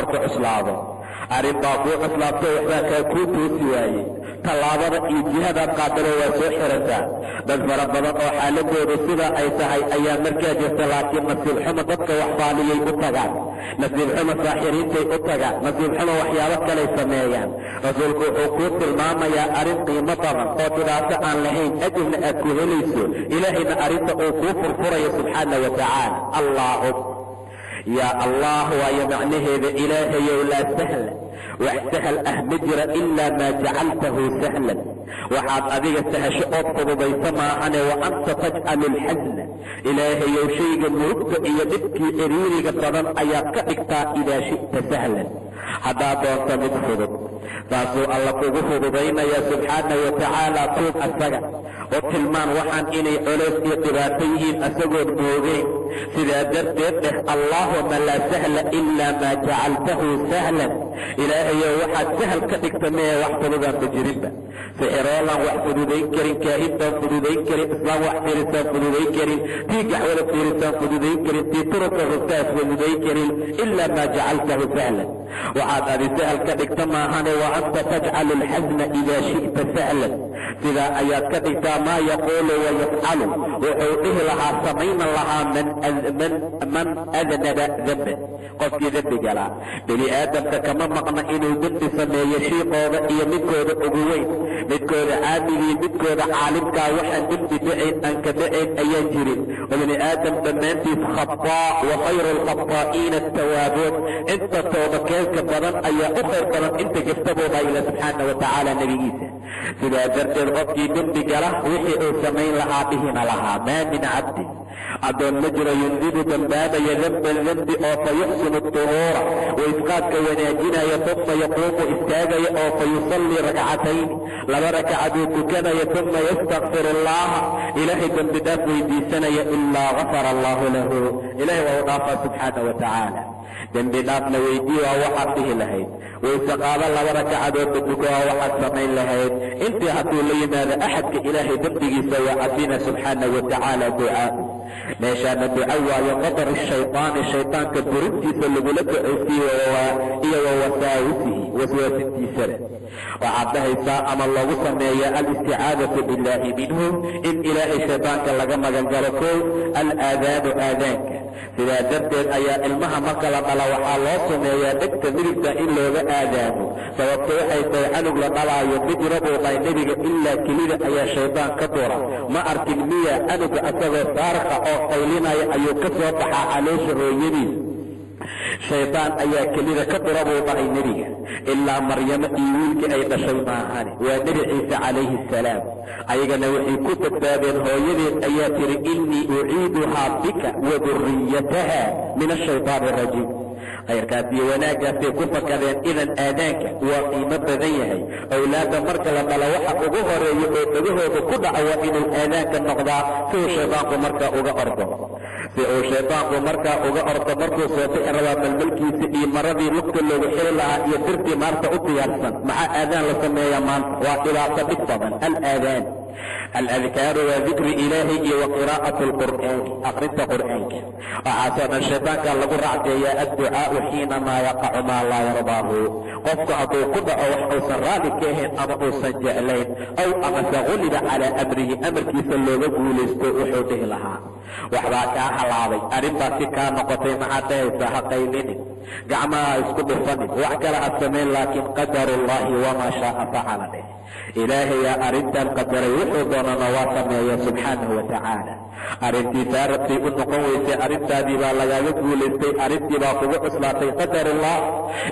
amarku cuslaado. Arrin baa kuu cuslaabto, waxbaa kaa kuu toosi waayey, tallaabada iyo jihadaad qaadalo waa soo xirantaa. Dad fara badan oo xaaladoodu sidaa ay tahay ayaa markaa jirta, laakiin nasiib xumo dadka wax baaliyay u tagaan, nasiib xumo saaxiriintay u tagaan, nasiib xumo waxyaabo kalay sameeyaan. Rasuulku wuxuu kuu tilmaamayaa arrin qiimo badan oo dhibaato aan lahayn, ajirna aad ku helayso, ilaahayna arrinta uu kuu furfurayo subxaana wa tacaala. Allaahum yaa Allah waayo macnaheeda: Ilaahayow, laa sahla, wax sahal ah ma jira, ilaa maa jacaltahu sahlan, waxaad adiga sahasho ood fududaysa maahane. Wa anta tajcalu alxasna, Ilaahayow, shayga murugta iyo dhibkii ciriiriga badan ayaad ka dhigtaa, idaa shi'ta sahlan, haddaad doonto mid fudud. Saasuu alla kugu fududaynaya subxaana wa tacaala. Tuug asaga oo tilmaan waxaan inay colays iyo dhibaato yihiin asagoon moogeyn. Sidaa darteed dheh: "Allaahuma laa sahla ilaa maa jacaltahu sahlan." Ilaahayow, waxaad sahal ka dhigta mee wax fududaan ma jirinba. Sixiroolaan wax fududayn karin, kaahin baan fududayn karin, islaam wax fiirisaan fududayn karin, tii gaxwada fiirisaan fududayn karin, tii turuka rugtaas fududayn karin, ilaa maa jacaltahu sahlan, waxaad adi sahal ka dhigta maahane. Wa anta tajcalu alxasna idaa shi'ta sahlan, sidaa ayaad ka dhigtaa. Maa yaquulu wayafcalu, wuxuu dhihi lahaa, samayna lahaa, man adnaba demban, qofkii dembi galaa. Bini aadamka kama maqna inuu dembi sameeyo, shiiqooda iyo midkooda ugu weyn, midkooda caamigii, midkooda caalimkaa. Waxaan dembi dhacayn, aan ka dhacayn ayaan jirin. Oo bini aadam dhammaantiis khataa, wa khayru alkhataa'iina atawaabuun, inta toobakeenka badan ayaa u khayr badan inta gaftabooda ila subxaana wa tacaala nebigiisa. Sidaa darteed qofkii dembi gala wixii uu samayn lahaa dhihina lahaa: maa min cabdin, addoon ma jiro, yundibu, dambaabaya, demban, dembi, oo fa yuxsinu tuhuura, waysqaadka wanaajinaya, uma yaquumu, istaagaya, oo fa yusallii rakcatayn, laba rakacaduu tukanaya, uma yastakfir allaha, ilaahay dembi dhaaf weydiisanaya, ilaa gafara allahu lahu, ilahay waa u dhaafaa subxaana wa tacaala. Dembi dhaafna weydii waa waxaad dhihi lahayd, wayse qaado, laba rakacadoodba tuko waa waxaad samayn lahayd. Intii hadduu la yimaado axadka, ilaahay dembigiisa waa cabina subxaana wa tacaala. Ducaau meeshaana duco waayo, qadar shayطaani, shayطaanka burintiisa lagula ducaysiiyo, iyo wa wasaawisihi, waswaasintiisada. Waxaad dhahaysaa ama loogu sameeya alisticaadatu biاllaahi minhu, in ilaahay shayطaanka laga magan galo. Kow, alaadaanu, aadaanka. Sidaa darteed ayaa ilmaha marka la dhala waxaa loo sameeyaa dhegta midigta in looga aadaamo. Sababto waxay tahay, canug la dhalaayo ma jiro buu dhahay nebiga, ilaa kelida ayaa shaydaan ka dura. Ma arkin miya canuga asagoo saarka oo qaylinaya ayuu ka soo baxaa caloosha hooyadiis? Shaydaan ayaa kelida ka dura buu dhahay nebiga, ilaa Maryamo iyo wiilkii ay dhashay maahane, waa Nebi Ciise calayhi asalaam. Ayagana waxay ku badbaadeen hooyadeed ayaa tiri: "Innii uciiduhaa bika wa duriyataha min ashayطaani arajiim." Khayrkaas iyo wanaaggaasay ku fakadeen. Idan aadaanka waa qiimo badan yahay. Owlaadda marka la dhalo waxa ugu horeeya oo dhegahooda ku dhaca waa inuu aadaanka noqdaa, si uu shaydaanku markaa uga ordo, si uu shaydaanku markaa uga ordo. Markuu soo bixi rabaa, malmalkiisa iyo maradii lugta loogu xiri lahaa iyo birtii maarta u diyaarsan. Maxaa aadaan la sameeyaa maanta? Waa dhibaato dhib badan. Alaadaan, aladkaaru, waa dikri ilaahi, iyo wa qiraa'atu alqur'aani, aqrinta qur'aanka. Waxaasoo dhan shaydaanka lagu racdeeyaa. Adducaau xiinamaa yaqacu maa laa yardaahu, qofku hadduu ku dhaco wax uusan raalli ka ahayn ama uusan jeclayn, aw amase ghuliba calaa amrihi, amarkiisa looga guulaysto, wuxuu dhihi lahaa. Waxbaa kaa halaabay, arrin baa si kaa noqotay, maxaad dhahaysaa? Ha qaylinin, gacmaha isku dhufanin, wax kale ha samayn, laakiin qadaru llahi wamaa shaaa facala dheh. Ilaahayaa arrintan qadaray, wuxuu doonana waa sameeya subxaanahu wa tacaala. Arrintiisaa rabtay u noqon weysay, arrintaadii baa lagaaga guulaystay, arrintii baa kugu cuslaatay. Qadarullah,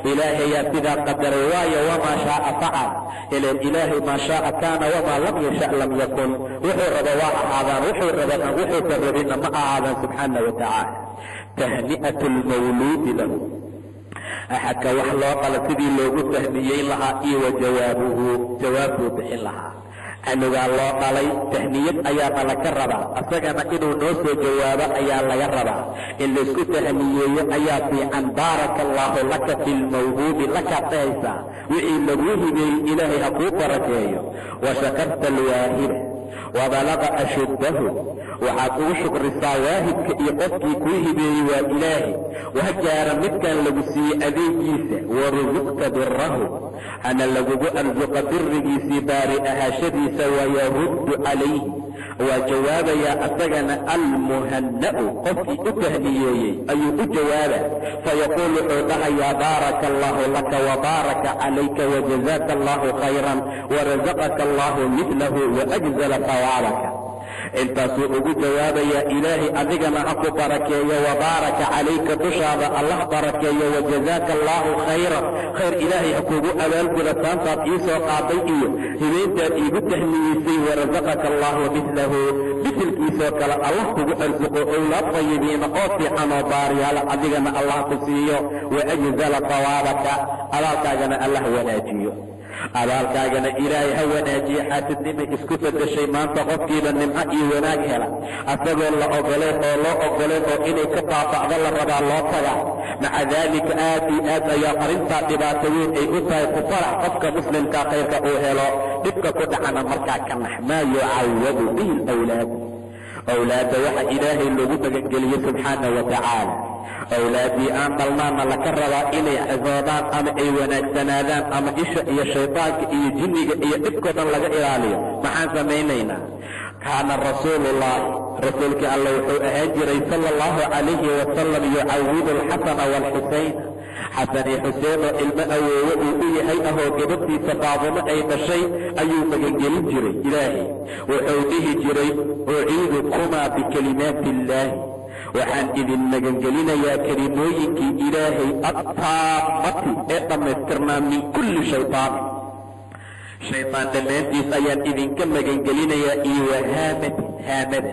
ilaahayaa sidaa qadaray, waayo wamaa shaaa facal. Ilan ilaahay maa shaaa kaana wamaa lam yasha lam yakun. Wuxuu rabo waa ahaadaan, wuxuu rabana, wuxuusan rabinna ma ahaadaan subxaana wa tacaala. Tahni'at lmawluudi lahu, axadka wax loo qala sidii loogu tahniyeyn lahaa, iyo wa jawaabuhu, jawaab buu bixin lahaa. Canugaa loo dhalay, tahniyad ayaana laga rabaa, asagana inuu noo soo jawaabo ayaa laga rabaa. In laysku tahniyeeyo ayaa fiican. "Baaraka allaahu laka fi lmawhuubi lakaad dhahaysaa, wixii laguu hibeeyey ilaahay ha kuu barakeeyo. Wa shakarta alwaahiba." Wabalaqa ashuddahu, waxaad ugu shukrisaa waahibka iyo qofkii kuu hibeeyey waa Ilaahay. Waha gaara midkan lagu siiyey adeegiisa. Warusuqta birahu, hana lagugu arsuqa birigiisii, baari ahaashadiisa. Wayaruddu calayhi, waa jawaabayaa asagana almuhanna'u, qofkii u tahniyeeyey ayuu u jawaaba. Fayaquul, wuxuu dhahayaa: "Baaraka allahu laka wabaaraka calayka wajazaaka allahu khayran warasaqaka allahu midlahu waajzala hawaabaka." Intaasuu ugu jawaabayaa: Ilaahay adigana ha ku barakeeyo, wabaaraka calayka, dushaada Allah barakeeyo, wajazaaka allaahu khayran, khayr Ilaahay ha kugu abaalguda taantaad ii soo qaaday iyo hibeyntaad iigu tahniyeysay. Warasaqaka allahu midlahu, misilkiisoo kale Allah kugu arsuqo, owlaad tayibiina oo fiican oo baariyaala adigana Allah ku siiyo. Waajzala hawaabaka, abaalkaagana Allah wanaajiyo, abaalkaagana Ilaahay ha wanaajiye. Xaasidnimay isku bedeshay maanta. Qofkiiba nimco iyo wanaag hela, asagoo la ogoleen oo loo ogoleen oo inay ka baaba'do la rabaa loo tagaa. Maca daalika, aad iyo aad ayaa arrintaa dhibaato weyn ay u tahay. Ku farax qofka muslimkaa khayrka uu helo, dhibka ku dhacana markaa ka nax. Maa yucawadu bihi alawlaad, awlaadda waxa Ilaahay loogu magangeliye subxaana wa tacaala. Awlaaddii aan dhalnaana laka rabaa inay cisoodaan ama ay wanaagsanaadaan ama isha iyo shaydaanka iyo jinniga iyo dhibkoo dhan laga ilaaliyo. Maxaan samaynaynaa? Kaana rasuuluullaahi, rasuulkii Alla wuxuu ahaan jiray sala allahu calayhi wasalam, yucawidu alxasana waalxusayn, Xasan iyo Xuseen oo ilmo awoowe uu u yahay ahoo gabadhtiisa Faadimo ay dhashay ayuu magangelin jiray Ilaahay. Wuxuu dhihi jiray: "Uciidukumaa bikalimaati illaahi," waxaan idin magangelinayaa kelimooyinkii Ilaahay, "attaamati," ee dhammaystirnaa, "min kulli shaytaan," shaytaan dhammaantiis ayaan idinka magangelinayaa, iyo wahaamati, haamada,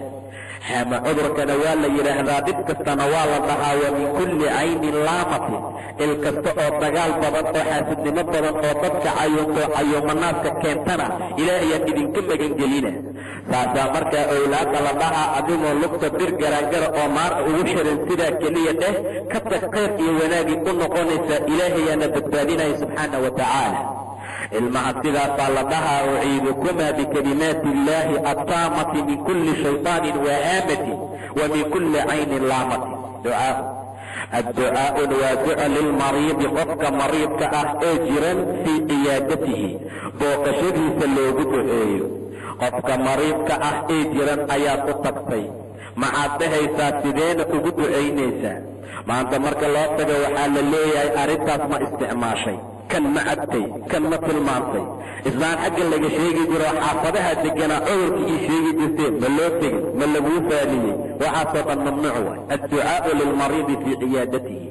haama cudurkana waa la yidhaahdaa, dhib kastana waa la dhahaa. Wa min kulli caynin laamatin, il kasta oo dagaal badan oo xaasidnimo badan oo dadka cayuunto, cayuumanaaska keentana Ilaahayaan idinka magangelina. Saasaa markaa owlaadda la dhahaa. Adigoo lugta bir garaangara oo maar ugu xiran, sidaa keliya dheh, ka tag, khayr iyo wanaagay u noqonaysaa. Ilaahayaana badbaadinaya subxaana wa tacaala ilmaha. Sidaasaa la dhahaa: "Uciidukumaa bikalimaati illaahi attaamati min kulli shayطaanin wahaamatin wa min kulli caynin laamatin." Ducaau, adducaa'un waa duca lilmariidi, qofka mariidka ah ee jiran, fii ciyaadatihi, booqashadiisa loogu duceeyo. Qofka mariidka ah ee jiran ayaad u tagtay, maxaad dhahaysaa? Sideena ugu ducaynaysaa? Maanta marka loo tago waxaa la leeyahay: arrintaas ma isticmaashay? Kan ma cabtay? Kan ma tilmaantay? Islaan xagga laga sheegi jiro, xaafadaha deganaa, cudurkii ii sheegi jirteen, ma loo tegin? Ma laguu faaliyey? Waxaasoo dhan mamnuuc waay. Adducaa'u lilmariidi fii ciyaadatihi,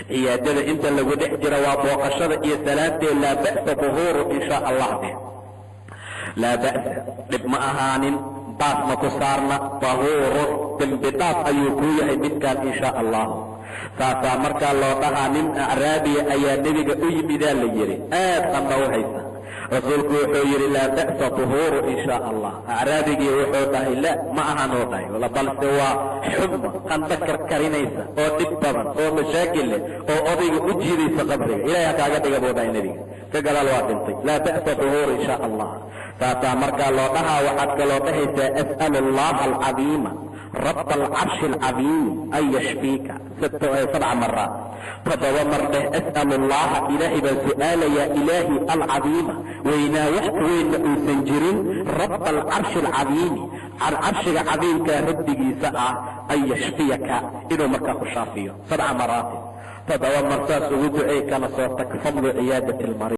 ciyaadada inta lagu dhex jira, waa booqashada iyo salaantee. Laa ba'sa duhuuru in shaa Allah dheh, laa ba'sa, dhib ma ahaanin, baas ma ku saarna, dahuurun, dembi dhaaf ayuu kuu yahay midkaan in shaa allahu. Saasaa markaa loo dhahaa. Nin acraabiya ayaa nebiga u yimidaa la yidhi, aad qanda u haysa. Rasuulku wuxuu yidhi: "Laa ba'sa tuhuuru in shaa Allah." Acraabigii wuxuu dhahay: "La, ma ahanuu dhahay, balse waa xuma, qanda karkarinaysa oo dhib badan oo mashaakil leh oo odayga u jiidaysa qabriga. Ilahay ha kaaga dhiga," buu dhahay nebiga. Ka gadaal waa dhintay. Laa ba'sa tuhuuru in shaa Allah, saasaa markaa loo dhahaa. Waxaad kaloo dhahaysaa: "As'alu allaha alcadiima raba alcarshi alcadiimi an yashfiika," sabca maraat, 7 mar dheh. "As'alu allaha," Ilaahay baan su'aalayaa, Ilaahi, "alcadiima," weynaa, wax ka weynna uusan jirin, "raba alcarshi alcadiimi," carshiga cadiimkaa rabbigiisa ah, "an yashfiyaka," inuu markaa ku shaafiyo. Sabca maraatin, 7 mar saas ugu ducey, kana soo tag. Fadlu ciyaadati almariid.